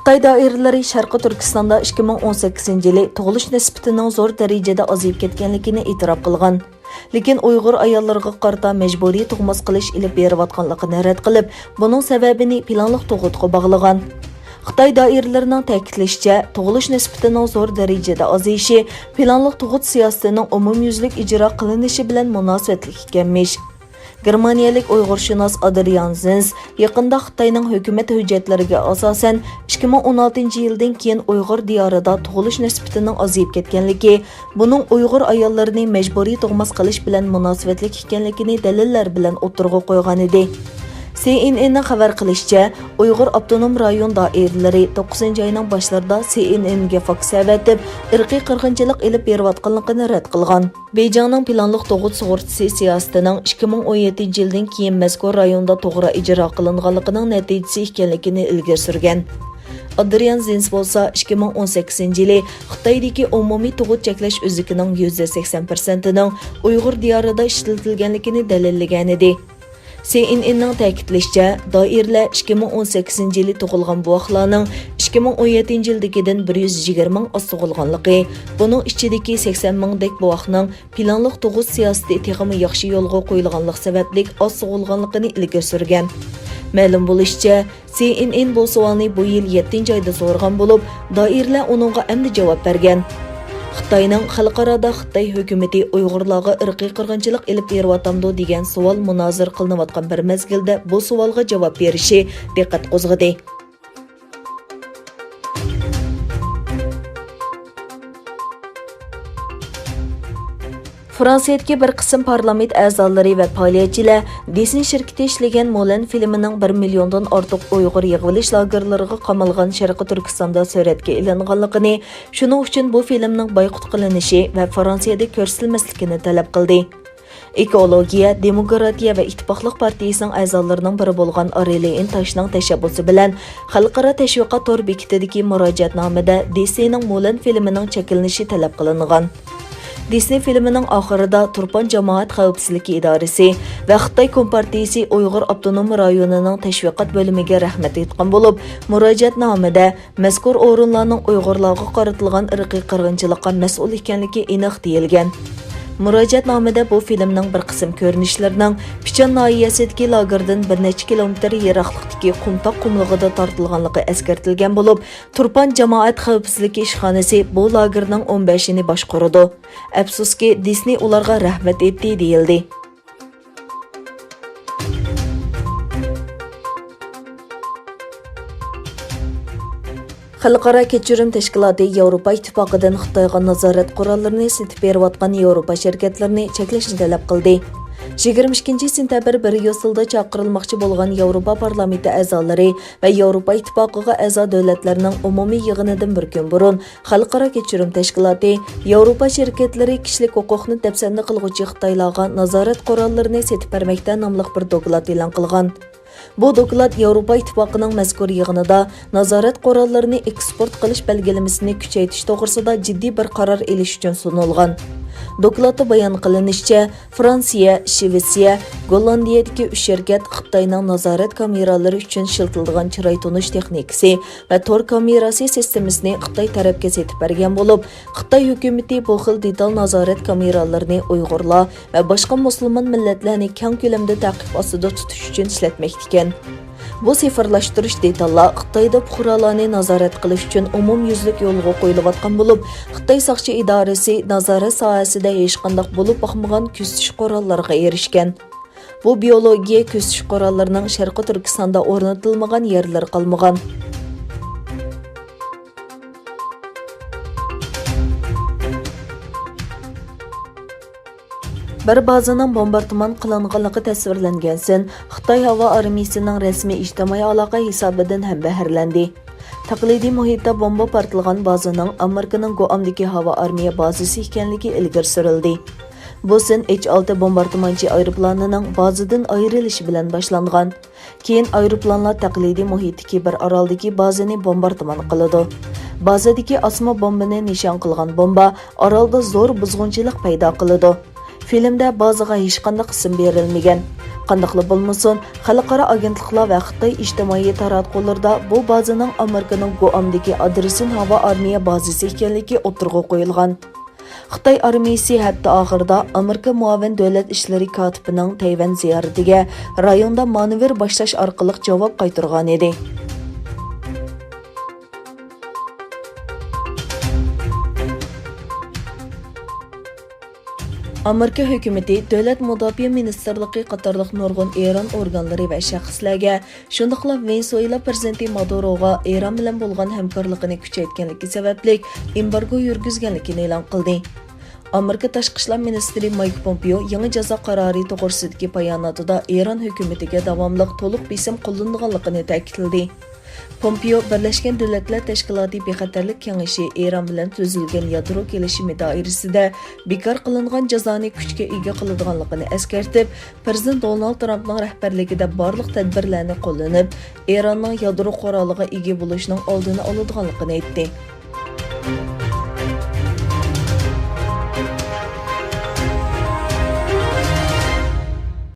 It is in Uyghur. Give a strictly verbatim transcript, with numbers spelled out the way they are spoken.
خىتاي دائىرىلىرى شەرقىي تۈركىستاندا ئىككى مىڭ ئون سەككىزىنچى يىلى تۇغۇلۇش نىسبىتىنىڭ زور دەرىجىدە ئازىيىپ كەتكەنلىكىنى ئېتىراپ قىلغان. لېكىن ئۇيغۇر ئاياللىرىغا قارىتا مەجبۇرىي تۇغماس قىلىش ئېلىپ بېرىۋاتقانلىقىنى رەت قىلىپ، بۇنىڭ سەۋەبىنى پىلانلىق تۇغۇتقا باغلىغان. خىتاي دائىرىلىرىنىڭ تەكىتلىشىچە، تۇغۇلۇش نىسبىتىنىڭ زور دەرىجىدە ئازىيىشى پىلانلىق تۇغۇت سىياسىتىنىڭ ئومۇميۈزلۈك ئىجرا قىلىنىشى بىلەن مۇناسىۋەتلىك ئىكەنمىش. گېرمانىيەلىك ئۇيغۇرشۇناس ئادرىيان زىنس يېقىندا خىتاينىڭ ھۆكۈمەت ھۆججەتلىرىگە ئاساسەن، ئىككى مىڭ ئون ئالتىنچى يىلدىن كېيىن ئۇيغۇر دىيارىدا تۇغۇلۇش نىسبىتىنىڭ ئازىيىپ كەتكەنلىكى، بۇنىڭ ئۇيغۇر ئاياللىرىنى مەجبۇرىي تۇغماس قىلىش بىلەن مۇناسىۋەتلىك ئىكەنلىكىنى دەلىللەر بىلەن ئوتتۇرىغا قويغانىدى. سى ئېن ئېننىڭ خەۋەر قىلىشىچە، ئۇيغۇر ئاپتونوم رايون دائىرىلىرى توققۇزىنچى ئاينىڭ باشلىرىدا سى ئېن ئېنگە فاكس ئەۋەتىپ، ئىرقىي قىرغىنچىلىق ئېلىپ بېرىۋاتقانلىقىنى رەت قىلغان. بېيجىڭنىڭ پىلانلىق تۇغۇت سۇغۇرتىسى سىياسىتىنىڭ ئىككى مىڭ ئون يەتتىنچى يىلدىن كېيىن مەزكۇر رايوندا توغرا ئىجرا قىلىنغانلىقىنىڭ نەتىجىسى ئىكەنلىكىنى ئىلگىرى سۈرگەن. ئادرىيان زىنس بولسا ئىككى مىڭ ئون سەككىزىنچى يىلى خىتايدىكى ئومۇمىي تۇغۇت چەكلەش ئۈزۈكىنىڭ يۈزدە سەكسەن پىرسەنتىنىڭ ئۇيغۇر دىيارىدا ئىشلىتىلگەنلىكىنى دەلىللىگەنىدى. سى ئېن ئېننىڭ تەكىتلىشىچە، دائىرىلەر ئىككى مىڭ ئون سەككىزىنچى يىلى تۇغۇلغان بوۋاقلارنىڭ ئىككى مىڭ ئون يەتتىنچى يىلدىكىدىن بىر يۈز يىگىرمە مىڭ ئاز تۇغۇلغانلىقى، بۇنىڭ ئىچىدىكى سەكسەن مىڭدەك بوۋاقنىڭ پىلانلىق تۇغۇت سىياسىتى تېخىمۇ ياخشى يولغا قويۇلغانلىق سەۋەبلىك ئاز تۇغۇلغانلىقىنى ئىلگىرى سۈرگەن. مەلۇم بولۇشىچە، سى ئېن ئېن بۇ سوئالنى بۇ يىل يەتتىنچى ئايدا سورىغان بولۇپ، دائىرىلەر ئۇنىڭغا ئەمدى جاۋاب بەرگەن. خىتاينىڭ خەلقئارادا خىتاي ھۆكۈمىتى ئۇيغۇرلارغا ئىرقىي قىرغىنچىلىق ئېلىپ بېرىۋاتامدۇ دېگەن سوئال مۇنازىرە قىلىنىۋاتقان بىر مەزگىلدە بۇ سوئالغا جاۋاب بېرىشى دىققەت قوزغىدى. فرانسىيەدىكى بىر قىسىم پارلامېنت ئەزالىرى ۋە پائالىيەتچىلەر دىسنېي شىركىتى ئىشلىگەن مۇلەن فىلىمىنىڭ بىر مىليوندىن ئارتۇق ئۇيغۇر يىغىۋېلىش لاگېرلىرىغا قامالغان شەرقىي تۈركىستاندا سۈرەتكە ئېلىنغانلىقىنى، شۇنىڭ ئۈچۈن بۇ فىلىمنىڭ بايقۇت قىلىنىشى ۋە فرانسىيەدە كۆرسىتىلمەسلىكىنى تەلەپ قىلدى. ئېكولوگىيە، دېموكراتىيە ۋە ئىتتىپاقلىق پارتىيىسىنىڭ ئەزالىرىنىڭ بىرى بولغان ئارىلى ئىنتاشنىڭ تەشەببۇسى بىلەن خەلقئارا تەشۋىقات تور بېكىتىدىكى مۇراجىئەتنامىدە دىسنېينىڭ مۇلەن فىلىمىنىڭ چەكلىنىشى تەلەپ قىلىنغان. دىسنېي فىلىمىنىڭ ئاخىرىدا تۇرپان جامائەت خەۋپسىزلىكى ئىدارىسى ۋە خىتاي كومپارتىيىسى ئۇيغۇر ئاپتونوم رايونىنىڭ تەشۋىقات بۆلۈمىگە رەھمەت ئېيتقان بولۇپ، مۇراجىئەتنامىدە مەزكۇر ئورۇنلارنىڭ ئۇيغۇرلارغا قارىتىلغان ئىرقىي قىرغىنچىلىققا مەسئۇل ئىكەنلىكى ئېنىق دېيىلگەن. مۇراجىئەتنامىدە بۇ فىلىمنىڭ بىر قىسىم كۆرۈنۈشلىرىنىڭ پىچان ناھىيەسىدىكى لاگېردىن بىر نەچچە كىلومېتىر يىراقلىقتىكى قۇمتاق قۇملۇقىدا تارتىلغانلىقى ئەسكەرتىلگەن بولۇپ، تۇرپان جامائەت خەۋپسىزلىكى ئىشخانىسى بۇ لاگېرنىڭ ئون بەشىنى باشقۇرىدۇ. ئەپسۇسكى، دىسنېي ئۇلارغا رەھمەت ئېيتتى، دېيىلدى. خەلقئارا كەچۈرۈم تەشكىلاتى ياۋروپا ئىتتىپاقىدىن خىتايغا نازارەت قوراللىرىنى سېتىپ بېرىۋاتقان ياۋروپا شىركەتلىرىنى چەكلەشنى تەلەپ قىلدى. يىگىرمە ئىككىنچى سېنتەبىر بىريۇسسېلدا چاقىرىلماقچى بولغان ياۋروپا پارلامېنتى ئەزالىرى ۋە ياۋروپا ئىتتىپاقىغا ئەزا دۆلەتلەرنىڭ ئومۇمىي يىغىنىدىن بىر كۈن بۇرۇن خەلقئارا كەچۈرۈم تەشكىلاتى ياۋروپا شىركەتلىرى كىشىلىك ھوقۇقنى دەپسەندە قىلغۇچى خىتايلارغا نازارەت قوراللىرىنى سېتىپ بەرمەكتە ناملىق بىر دوكلات ئېلان قىلغان. بۇ دوكلات ياۋروپا ئىتتىپاقىنىڭ مەزكۇر يىغىنىدا نازارەت قوراللىرىنى ئېكسپورت قىلىش بەلگىلىمىسىنى كۈچەيتىش توغرىسىدا جىددىي بىر قارار ئېلىش ئۈچۈن سۇنۇلغان. دوكلاتتا بايان قىلىنىشىچە، فرانسىيە، شىۋېتسىيە، گوللاندىيەدىكى ئۈچ شىركەت خىتاينىڭ نازارەت كامېرالىرى ئۈچۈن ئىشلىتىلىدىغان چىراي تونۇش تېخنىكىسى ۋە تور كامېراسى سىستېمىسىنى خىتاي تەرەپكە سېتىپ بەرگەن بولۇپ، خىتاي ھۆكۈمىتى بۇ خىل دېتال نازارەت كامېرالىرىنى ئۇيغۇرلار ۋە باشقا مۇسۇلمان مىللەتلەرنى كەڭ كۆلەمدە تەقىب ئاستىدا تۇتۇش ئۈچۈن ئىشلەتمەكتىكەن. بۇ سىفىرلاشتۇرۇش دېتاللار خىتايدا پۇقرالارنى نازارەت قىلىش ئۈچۈن ئومۇميۈزلۈك يولغا قويۇلۇۋاتقان بولۇپ، خىتاي ساقچى ئىدارىسى نازارەت ساھەسىدە ھېچقانداق بولۇپ باقمىغان كۆزىتىش قوراللىرىغا ئېرىشكەن. بۇ بىيولوگىيە كۆزىتىش قوراللىرىنىڭ شەرقىي تۈركىستاندا ئورنىتىلمىغان يەرلىرى قالمىغان. بىر بازىنىڭ بومباردىمان قىلىنغانلىقى تەسۋىرلەنگەنسېرى، خىتاي ھاۋا ئارمىيىسىنىڭ رەسمىي ئىجتىمائىي ئالاقە ھېسابىدىن ھەمبەھىرلەندى. تەقلىدىي مۇھىتتا بومبا پارتلىغان بازىنىڭ ئامېرىكىنىڭ گۇئامدىكى ھاۋا ئارمىيە بازىسى ئىكەنلىكى ئىلگىرى سۈرۈلدى. بۇ سىن ئېچ ئالتە بومباردىمانچى ئايروپىلانىنىڭ بازىدىن ئايرىلىشى بىلەن باشلانغان. كېيىن ئايروپىلانلار تەقلىدىي مۇھىتتىكى بىر ئارالدىكى بازىنى بومباردىمان قىلىدۇ. بازىدىكى ئاسما بومبىنى نىشان قىلغان بومبا ئارالدا زور بۇزغۇنچىلىق پەيدا قىلىدۇ. فىلىمدە بازىغا ھېچقانداق ئىسىم بېرىلمىگەن. قانداقلا بولمىسۇن، خەلقئارا ئاگېنتلىقلار ۋە خىتاي ئىجتىمائىي تاراتقۇلىرىدا بۇ بازىنىڭ ئامېرىكىنىڭ گۇئامدىكى ئادرېسىن ھاۋا ئارمىيە بازىسى ئىكەنلىكى ئوتتۇرىغا قويۇلغان. خىتاي ئارمىيىسى ھەپتە ئاخىرىدا ئامېرىكا مۇئاۋىن دۆلەت ئىشلىرى كاتىپىنىڭ تەيۋەن زىيارىتىگە رايوندا مانېۋىر باشلاش ئارقىلىق جاۋاب قايتۇرغانىدى. ئامېرىكا ھۆكۈمىتى، دۆلەت مۇداپىئە مىنىستىرلىقى قاتارلىق نۇرغۇن ئىران ئورگانلىرى ۋە شەخسلەرگە، شۇنداقلا ۋېنېسۇېلا پىرېزىدېنتى مادۇروغا ئىران بىلەن بولغان ھەمكارلىقىنى كۈچەيتكەنلىكى سەۋەبلىك ئېمبارگو يۈرگۈزگەنلىكىنى ئېلان قىلدى. ئامېرىكا تاشقى ئىشلار مىنىستىرى مايك پومپېئو يېڭى جازا قارارى توغرىسىدىكى باياناتىدا ئىران ھۆكۈمىتىگە داۋاملىق تولۇق بېسىم قوللىنىدىغانلىقىنى تەكىتلىدى. پومپېئو بىرلەشكەن دۆلەتلەر تەشكىلاتى بىخەتەرلىك كېڭىشى ئىران بىلەن تۈزۈلگەن يادرو كېلىشىمى دائىرىسىدە بىكار قىلىنغان جازانى كۈچكە ئىگە قىلىدىغانلىقىنى ئەسكەرتىپ، پىرېزىدېنت دونالد ترامپنىڭ رەھبەرلىكىدە بارلىق تەدبىرلەرنى قوللىنىپ، ئىراننىڭ يادرو قورالىغا ئىگە بولۇشىنىڭ ئالدىنى ئالىدىغانلىقىنى ئېيتتى.